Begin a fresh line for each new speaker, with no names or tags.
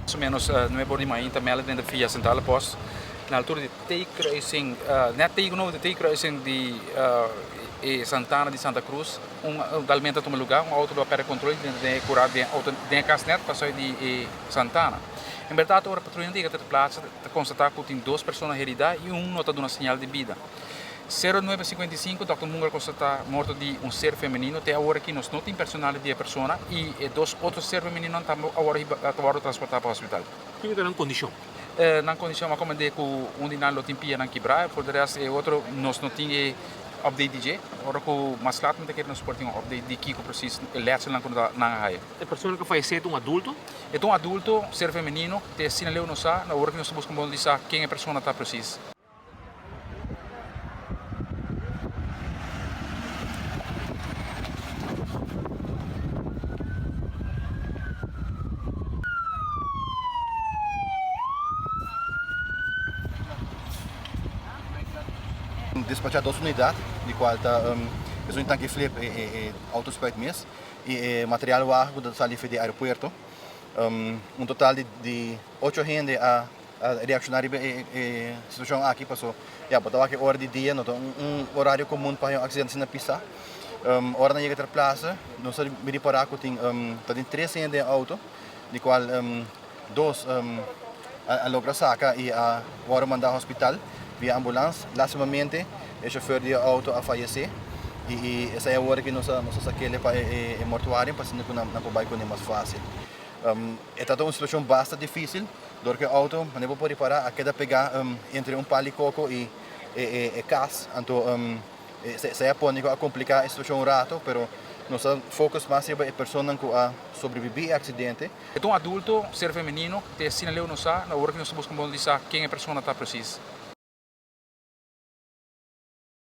Mas o menos nuebe or di mainta mèlda den via Centrale Post na altura di T-kruising, net tegenover di T-kruising di e Santana di Santa Cruz un dalmento a tuma lugar, un auto lo a perde control y drenta den e cura den auto den e cas net pasoi di e Santana. En berdad ora patruya yega ter plaatse ta constata cu tin dos persona herida y un no ta duna señal di bida. 09:55 Dòkter Munger a konstatá morto di un ser femenino. Te awor aki nos no tin personal di e persona i e dos otro ser femeninonan tambe awor ta wòrdu transportá pa hospital.
Kiko ta nan kondishon?
Nan kondishon a komend'é ku un di nan lo tin pianan kibrá i for de rèst e otro nos no tin e update di dje. Ora ku mas lat mi ta kere nos por tin un update di kiko presis e lètselnan ku nan a haya.
E persona ku a fayesé ta un adulto?
E ta un adulto, ser femenino. Te asina leu nos sa. Awor aki nos ta buska un bon di sa ken e persona ta presis.
Despachá dos unidat, di kual ta esun tanki flip e e autospuit mes i e material wagen ku ta sali for di aeropuerto. Un total di ocho hende a a reakshoná riba e e situashon aki paso ya bo ta wak e ora di dia no ta un orario komun pa haña un aksidente asina pisá. Ora nan yega ter plase nos a ripará ku tin ta tin tres hende den outo di kual dos a logra saka i a wòrdu mandá hospital via ambulans. Lastimamente e shofer di e outo a fayesé i esei awor aki nos a nos a sak'el pa e mortuario pa asina ku nan por bai kuné mas fásil. E ta ta un situashon basta difísil. Dor ku e outo, manera bo por ripará, a keda pegá entre un pal di koko i e kas. Anto esei a pone ku a kompliká e situashon un rato, pero nos a focus mas riba e personanan ku a sobrebibí e aksidente.
E ta un adulto, ser femenino, te asina leu nos sa, awor ku nos ta buska un bon di sa ken e persona ta presis.